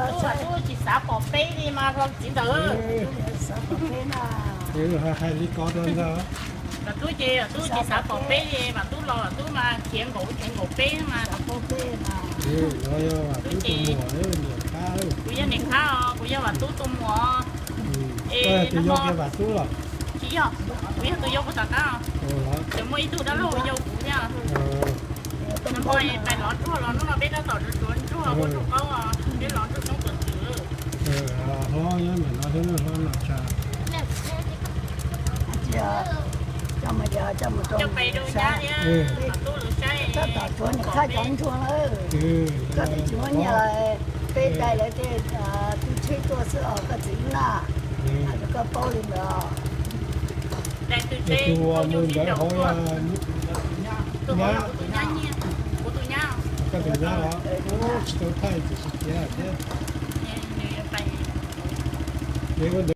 Tub, Vam Tub tsis xav pom peb li mas hlo txiv ntawd. Hais li ko rau ntag. Vam Tub ces Vam Tub tsis xav pom peb li, Vam Tub los Vam Tub mas khiav nkaum khiav nkaum peb mas. Kuv yog niam qhab os, kuv yog Vam Tub tus muam. Es tus yau Vam Tub los? Tsis yog, kuv yog tus yau puag tom qab. Tseem muaj ib tug dab laug yau kuv thiab. Nag hmo pais lov ntsuag los hnub no peb tab tom tsuav ntsuag ua nraub qaub, peb lov ntsuag coob tuaj twm. Hlob nyob ntawm no thiab, hlob no tsa. Coj pais rau nyab thiab, Vam Tub lawv saib. Tab tom tsuav niam qhab cov ntsuag lawm. Koj twb tsis muaj nyiaj los peb dai lawv tej tub tsheb tuaj xwb os koj txiv na. Koj paub li ntawd. Tus uas mus ntawd hauv, kuv tus nyab, koj tus nyab los tsis tau thaij tsis tiav thiab.